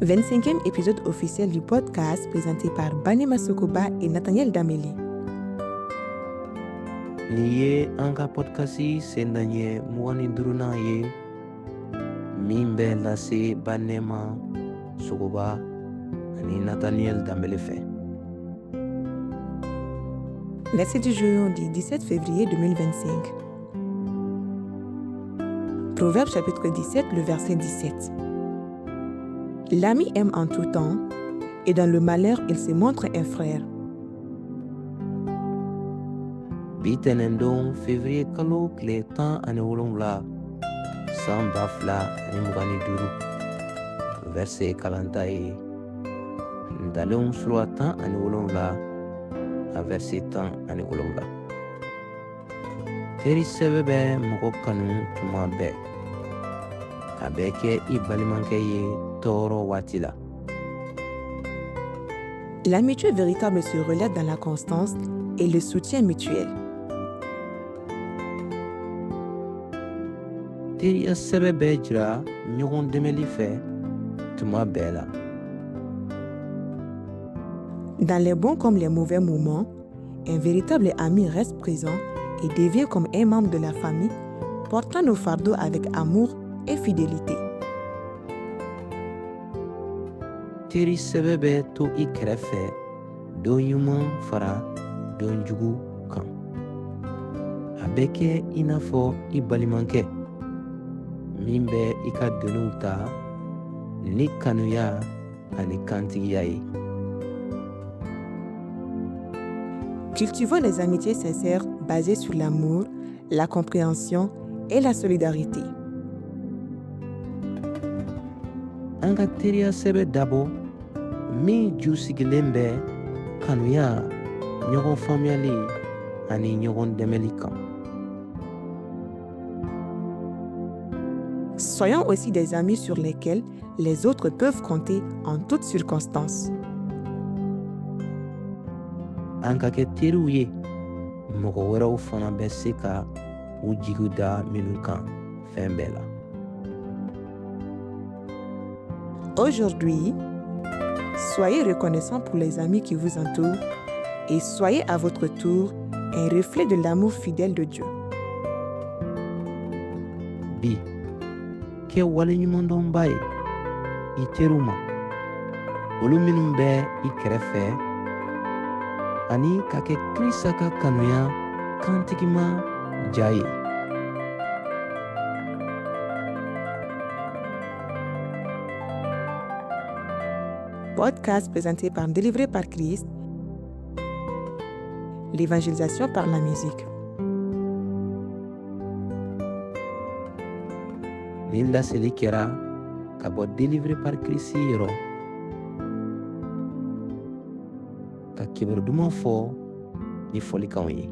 25e épisode officiel du podcast présenté par Banema Sogoba et Nathaniel Dameli. Nin ye an ka podcast sendaɲɛ 25nan ye min bɛ lase Banema Sogoba ani Nathaniel Dambele fɛ. Verset du jour du 17 février 2025. Proverbe chapitre 17, le verset 17. L'ami aime en tout temps, et dans le malheur, il se montre un frère. Bi tɛnɛndon février kalo tile 17 san 2025, verset kalanta ye Ntalenw sura 17 a verset 17. Teri sɛbɛ bɛ mɔgɔ kanu tuma bɛɛ, a bɛ kɛ i balimakɛ ye tɔɔrɔ waati la. L'amitié véritable se relève dans la constance et le soutien mutuel. Teriya sɛbɛ bɛ jira ɲɔgɔn dɛmɛli fɛ tuma bɛɛ la. Dans les bons comme les mauvais moments, un véritable ami reste présent et devient comme un membre de la famille, portant nos fardeaux avec amour et fidélité. Teri sɛbɛ bɛ to i kɛrɛfɛ don ɲuman fara don jugu kan. A bɛ kɛ i n'a fɔ i balimakɛ min bɛ i ka doniw ta ni kanuya ani kantigiya ye. Cultivons des amitiés sincères basées sur l'amour, la compréhension et la solidarité. An ka teriya sɛbɛ dabɔ min ju sigilen bɛ kanuya, ɲɔgɔn faamuyali ani ɲɔgɔn dɛmɛli kan. Soyons aussi des amis sur lesquels les autres peuvent compter en toutes circonstances. An ka kɛ teriw ye mɔgɔ wɛrɛw fana bɛ se ka u jigi da minnu kan fɛn bɛɛ la. Aujourd'hui, soyez reconnaissants pour les amis qui vous entourent et soyez à votre tour un reflet de l'amour fidèle de Dieu. Bi, kɛ waleɲumandɔnba ye i teriw ma, olu minnu bɛ i kɛrɛfɛ, ani ka kɛ Krista ka kanuya kantigima ja ye. Podcast présenté par Délivré par Christ, l'évangélisation par la musique. Nin laseli kɛra ka bɔ Délivré par Christ yɔrɔ, ka kibaru duman fɔ ni fɔlikanw ye.